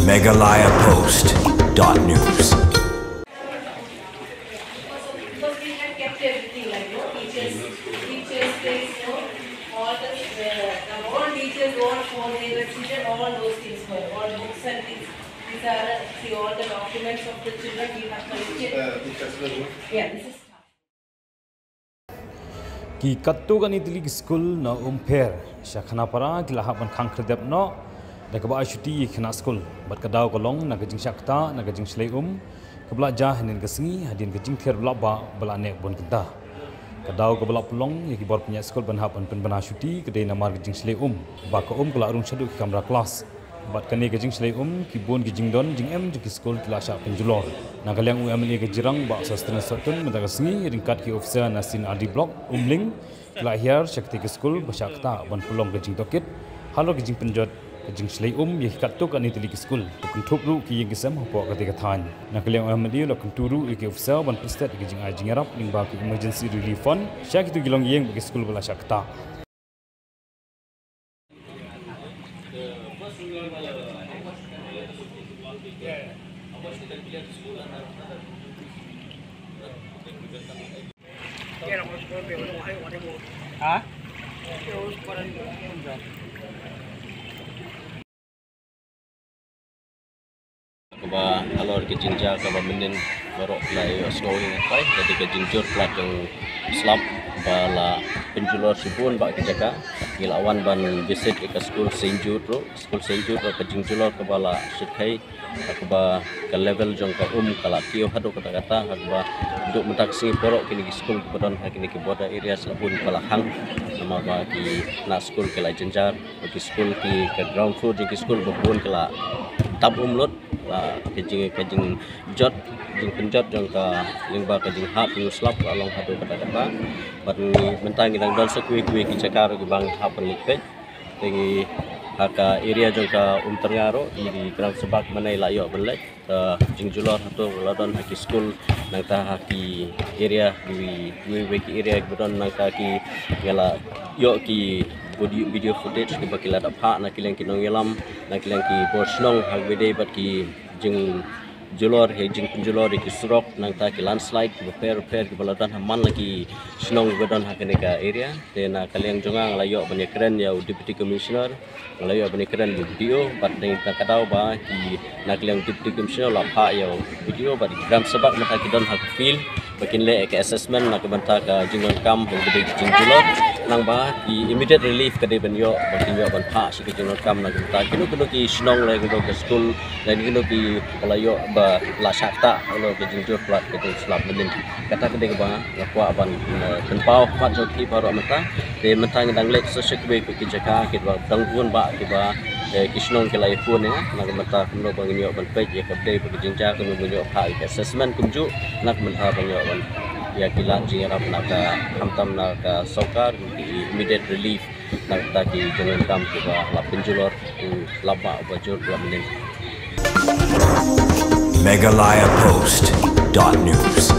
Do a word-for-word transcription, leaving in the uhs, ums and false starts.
Meghalaya Post dot news. Because we had kept everything like, you know, teachers, teachers' place, you know, all the, uh, all teachers, all four, they were seated, all those things were, all books and things. These are, see, all the documents of the children we have collected. Yeah, this is. Ki katto katne tylli ki skul na Umpher sha Khanapara ki la hap ban khang khyrdep noh da kaba ai shuti ïa ki khynnah skul. Bad ka daw ka long na ka jingshah ktah na ka jingshlei um kaba la jia hynnin ka sngi hadien ka jingthiar blap ba ba la neh bun kynta. Ka daw kaba la pynlong ïa ki bor pynïaid skul ban hap ban pynbna shuti ka dei namar ka jingshlei um ba ka um ka la rung shaduh ki kamra klas. Bad kane ka jingshlei um ki bun ki jingdon jingem jong ki skul ki la shah pynjulor. Na ka liang u MLA ka Jirang Bah Sosthenes Sohtun mynta ka sngi ryngkat ki officer na C&RD Block Umling ki la hiar sha katei ka skul ba shah ktah ban pynlong ka jingtohkit halor ka jingpynjot ka jingshlei um ïa ki katto katne tylli ki skul. Ka kynthup ruh ki ïing ki sem hapoh katei ka thaiñ. Na ka liang u MLA u la kyntu ruh ïa ki officer ban pynstet ïa ka jingai jingïarap lyngba ka Emergency Relief Fund sha kito ki longïing bad ki skul ba la shah ktah. Kaba halor ka jingjia kaba mynnin baroh la ïohsngew ïa ngi, ka dei ka jingjur plat jong u slap ba la pynjulor shibun bah ki jaka. Ngi la wan ban visit ïa ka skul Saint Jude ruh, skul Saint Jude ruh ka jingjulor kaba la shyrkhei, kaba ka level jong ka um ka la kiew haduh katta katta, kaba duh mynta ka sngi baroh kine ki skul kiba don ha kine ki border areas la bun ba la hang, namar ba ki khynnah skul ki la jynjar. Ki skul ki, ka ground floor jong ki skul ba bun ka la dam um lut. La ka jing, ka jingjot, jingpynjot jong ka lyngba ka jinghap jong u slap ka la long haduh katta katta. Bad mynta ngi dang don sa kiwei kiwei ki jaka ruh kiba ngi hap ban leit peit. Te ngi ha ka area jong ka Umtyrnga ruh, ngi dang shu bak mynne la ïoh ban leit. Ka jingjulor hato la don ha ki skul, nangta ha ki area kiwei kiwei ki area kiba don, nangta ki, nga la ïoh ki video, video footage kiba ki la dap phah na ki liang ki nongïalam, na ki liang ki bor shnong ha kiwei de bad ki jingjulor, ha jingpynjulor ïa ki surok, nangta ki landslide kiba pher pher kiba la don ha man la ki shnong kiba don ha kane ka area. Te na ka liang jong nga, nga la ïoh ban ïakren ïa u Deputy Commissioner, nga la ïoh ban ïakren ïa u BDO, bad na ka daw ba ki na ka liang Deputy Commissioner la phah ïa u BDO bad ki Gram Sabha mynta ki don ha ka field ba kin leh ka assessment na ka bynta ka jingdonkam ha kaba dei ka jingjulor. Nang ba ki immediate relief ka dei ban ïoh, ba kin ïoh ban phah sha ka jingdonkam na ka bynta kino kino ki shnong lane kino ki skul lane kino kiba la ïoh ba la shah ktah halor ka jingjur plat ka jingslap mynnin. Kata ka dei kaba nga kwah ban, eh, pynpaw khmat jong phi baroh mynta. Te mynta ngi dang leit sa sha kiwei kiwei ki jaka kiba dang bun bah kiba, eh, ki shnong ki la ïakhun ïa nga. Na ka bynta kumno ba ngin ïoh ban peit ïa ka dei ba ka jingjia, kumno ba ngin ïoh phah ïa ka assessment kumjuh. Na ka bynta ba ngin ïoh ban ïa ki lad jingïarap na ka, khamtam na ka sorkar, ki immediate relief na ka bynta ki jingdonkam kiba la pynjulor, ki la bah ba jur ba mynnin. Meghalaya Post dot news.